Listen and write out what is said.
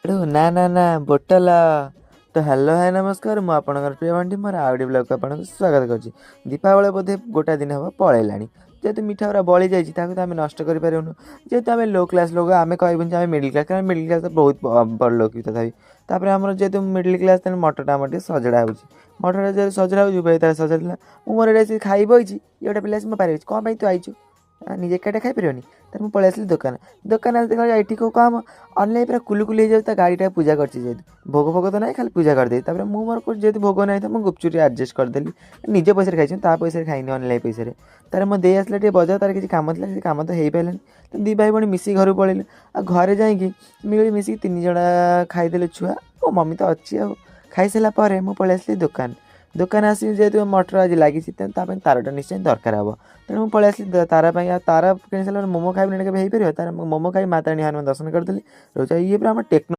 ନା ନା ନା, ବୋଟଲ ତ। ହ୍ୟାଲୋ, ହାଏ, ନମସ୍କାର। ମୁଁ ଆପଣଙ୍କର ପ୍ରିୟ ବଣ୍ଟି, ମୋର ଆଉ ଗୋଟେ ବ୍ଲଗ୍କୁ ଆପଣଙ୍କୁ ସ୍ୱାଗତ କରୁଛି। ଦୀପାବଳି ବୋଧେ ଗୋଟା ଦିନ ହେବ ପଳେଇଲାଣି। ଯେହେତୁ ମିଠା ଗୁଡ଼ା ବଳି ଯାଇଛି, ତାକୁ ତ ଆମେ ନଷ୍ଟ କରିପାରିବୁନୁ। ଯେହେତୁ ଆମେ ଲୋ କ୍ଲାସ୍ ଲୋକ, ଆମେ କହିବୁନି ଯେ ଆମେ ମିଡ଼ିଲ୍ କ୍ଲାସ୍, କାରଣ ମିଡ଼ିଲ୍ କ୍ଲାସ୍ ତ ବହୁତ ବଡ଼ ଲୋକ ବି ତଥାପି। ତାପରେ ଆମର ଯେହେତୁ ମିଡ଼ିଲ୍ କ୍ଲାସ୍, ତେଣୁ ମଟରଟା ଆମର ଟିକେ ସଜଡ଼ା ହେଉଛି। ମଟରଟା ଯେହେତୁ ସଜଡ଼ା ହେଉଛି, ଭାଇ ତାର ସଜାଡ଼ିଲା। ମୁଁ ମୋର ଏଇଟା ଆସିକି ଖାଇ ବଇଛି, ଇଏ ଗୋଟେ ପିଲା ଆସି ମୋ ପାଖରେ। କ'ଣ ପାଇଁ ତୁ ଆଇଛୁ? ନିଜେ ଏକାଟିଆ ଖାଇପାରିବନି? ତାପରେ ମୁଁ ପଳେଇ ଆସିଲି ଦୋକାନ। ଦୋକାନ ଆସି ଦେଖିଲା ଏଠି କେଉଁ କାମ ଅନଲାଇନ୍ ପୁରା କୁଲୁ କୁଲୁ ହେଇଯାଉଛି। ତା ଗାଡ଼ିଟା ପୂଜା କରିଛି, ଯେହେତୁ ଭୋଗ ଫୋଗ ତ ନାହିଁ, ଖାଲି ପୂଜା କରିଦେଇ। ତାପରେ ମୁଁ ମୋର ଯେହେତୁ ଭୋଗ ନାହିଁ, ତ ମୁଁ ଗୁପଚୁପ ଟିକେ ଆଡ଼ଜଷ୍ଟ କରିଦେଲି। ନିଜ ପଇସାରେ ଖାଇଛି, ତା ପଇସାରେ ଖାଇନି, ଅନଲାଇନ୍ ପଇସାରେ। ତାପରେ ମୋ ଦେଇ ଆସିଲା ଟିକେ ବଜାର, ତାର କିଛି କାମ ଥିଲା। ସେ କାମ ତ ହେଇପାରିଲାନି, ତ ଦୁଇ ଭାଇ ଭଉଣୀ ମିଶିକି ଘରକୁ ପଳେଇଲେ। ଆଉ ଘରେ ଯାଇକି ମିଳି ମିଶିକି ତିନି ଜଣ ଖାଇଦେଲେ ଛୁଆ, ମୋ ମମି ତ ଅଛି। ଆଉ ଖାଇସାରିଲା ପରେ ମୁଁ ପଳେଇ ଆସିଲି ଦୋକାନ। ଦୋକାନ ଆସିକି ଯେହେତୁ ମଟର ଆଜି ଲାଗିଛି, ତେଣୁ ତା ପାଇଁ ତାରଟା ନିଶ୍ଚୟ ଦରକାର ହେବ। ତେଣୁ ମୁଁ ପଳେଇ ଆସିଲି ତାର ପାଇଁ। ଆଉ ତାର କିଣି ସାରିଲା ପରେ ମୋମୋ ଖାଇବିନି, ଏଇଟା କେବେ ହେଇପାରିବ? ତାର ମୋମୋ ଖାଇ ମା ତାରିଣୀ ହନୁମାନ ଦର୍ଶନ କରିଦେଲି, ରହୁଛି। ଆଉ ଇଏ ପୁରା ଆମ ଟେକ୍ନୋ